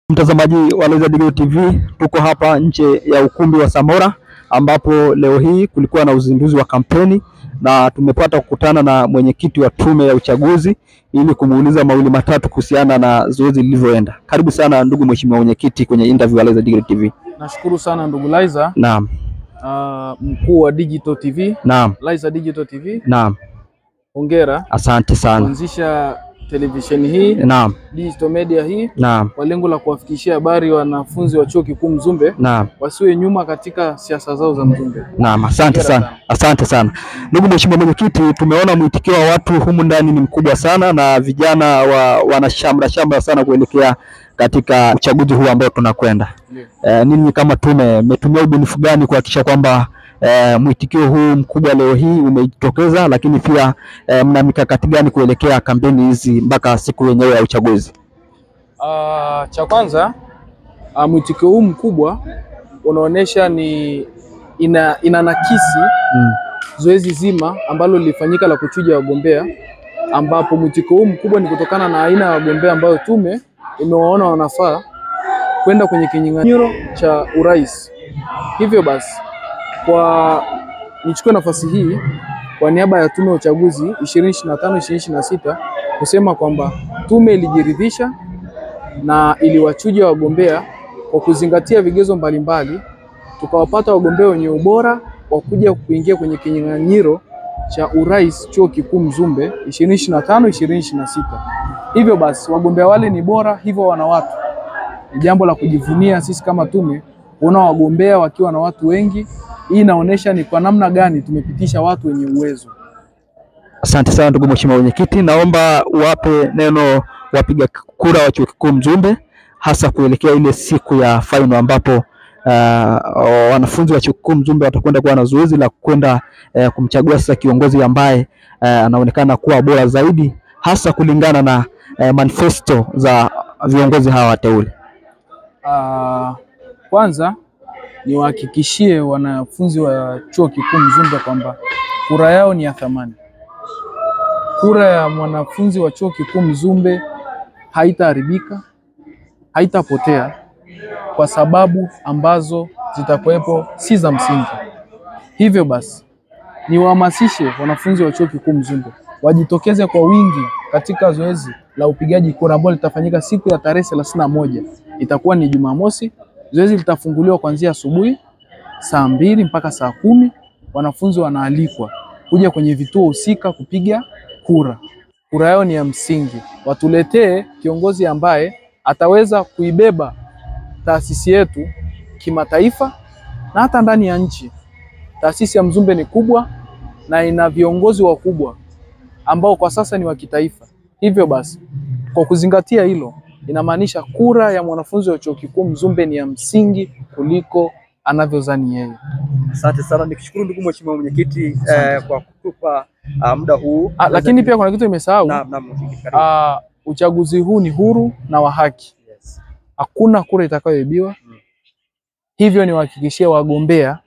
Mtazamaji wa Laizer Digital TV, tuko hapa nje ya ukumbi wa Samora ambapo leo hii kulikuwa na uzinduzi wa kampeni na tumepata kukutana na mwenyekiti wa tume ya uchaguzi ili kumuuliza mawili matatu kuhusiana na zoezi lilivyoenda. Karibu sana ndugu mheshimiwa mwenyekiti kwenye interview ya Laizer Digital TV. Nashukuru sana ndugu Laizer. Naam. Mkuu wa Digital TV. Naam. Laizer Digital TV. Naam. Hongera. Asante sana. Kuanzisha televisheni hii. Naam. Digital media hii. Naam. Kwa lengo la kuwafikishia habari wanafunzi wa Chuo Kikuu Mzumbe. Naam. Wasiwe nyuma katika siasa zao za Mzumbe. Naam, asante sana. Asante sana. Ndugu mheshimiwa mwenyekiti, tumeona mwitikio wa watu humu ndani ni mkubwa sana na vijana wana shamra shamra sana kuelekea katika uchaguzi huu ambao tunakwenda. Ninyi kama tume mmetumia ubunifu gani kuhakikisha kwamba mwitikio huu mkubwa leo hii umejitokeza, lakini pia mna mikakati gani kuelekea kampeni hizi mpaka siku yenyewe ya uchaguzi? Cha kwanza, mwitikio huu mkubwa unaonesha ni inanakisi zoezi zima ambalo lilifanyika la kuchuja wagombea, ambapo mwitikio huu mkubwa ni kutokana na aina ya wagombea ambayo tume imewaona wanafaa kwenda kwenye kinyang'anyiro cha urais. Hivyo basi, kwa nichukue nafasi hii kwa niaba ya tume ya uchaguzi 2025 2026 kusema kwamba tume ilijiridhisha na iliwachuja wagombea kwa kuzingatia vigezo mbalimbali, tukawapata wagombea wenye ubora wa kuja kuingia kwenye kinyang'anyiro cha urais Chuo Kikuu Mzumbe 2025 2026. Hivyo basi wagombea wale ni bora, hivyo wana watu. Ni jambo la kujivunia sisi kama tume kuona wagombea wakiwa na watu wengi. Hii inaonyesha ni kwa namna gani tumepitisha watu wenye uwezo. Asante sana ndugu mheshimiwa mwenyekiti, naomba uwape neno wapiga kura wa Chuo Kikuu Mzumbe, hasa kuelekea ile siku ya final ambapo wanafunzi wa Chuo Kikuu Mzumbe watakwenda kuwa na zoezi la kwenda kumchagua sasa kiongozi ambaye anaonekana kuwa bora zaidi, hasa kulingana na manifesto za viongozi hawa wateule. Kwanza niwahakikishie wanafunzi wa Chuo Kikuu Mzumbe kwamba kura yao ni ya thamani. Kura ya mwanafunzi wa Chuo Kikuu Mzumbe haitaharibika, haitapotea kwa sababu ambazo zitakuwepo si za msingi. Hivyo basi niwahamasishe wanafunzi wa Chuo Kikuu Mzumbe wajitokeze kwa wingi katika zoezi la upigaji kura ambalo litafanyika siku ya tarehe 31. Itakuwa ni Jumamosi. Zoezi litafunguliwa kuanzia asubuhi saa 2 mpaka saa 10. Wanafunzi wanaalikwa kuja kwenye vituo husika kupiga kura. Kura yao ni ya msingi. Watuletee kiongozi ambaye ataweza kuibeba taasisi yetu kimataifa na hata ndani ya nchi. Taasisi ya Mzumbe ni kubwa na ina viongozi wakubwa ambao kwa sasa ni wa kitaifa. Hivyo basi, kwa kuzingatia hilo, inamaanisha kura ya mwanafunzi wa Chuo Kikuu Mzumbe ni ya msingi kuliko anavyozani yeye. Asante sana, nikushukuru ndugu mheshimiwa mwenyekiti kwa kutupa muda huu. Lakini pia kuna kitu nimesahau. Naam, uchaguzi huu ni huru na wa haki. Yes. Hakuna kura itakayoibiwa. Hivyo niwahakikishie wagombea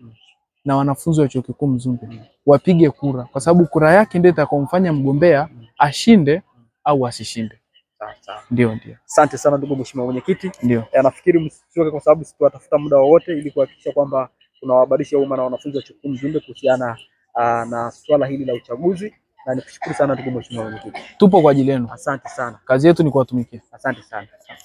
na wanafunzi wa Chuo Kikuu Mzumbe wapige kura, kwa sababu kura yake ndio itakayomfanya mgombea ashinde au asishinde. Ndio, ndio. Asante sana ndugu mheshimiwa mwenyekiti. Ndio. Nafikiri msichoke kwa sababu tutatafuta muda wowote ili kuhakikisha kwamba tunawahabarisha umma na wanafunzi wa Chuo Kikuu Mzumbe kuhusiana na swala hili la uchaguzi, na nikushukuru sana ndugu mheshimiwa mwenyekiti. Tupo kwa ajili yenu. Asante sana. Kazi yetu ni kuwatumikia. Asante sana. Asante.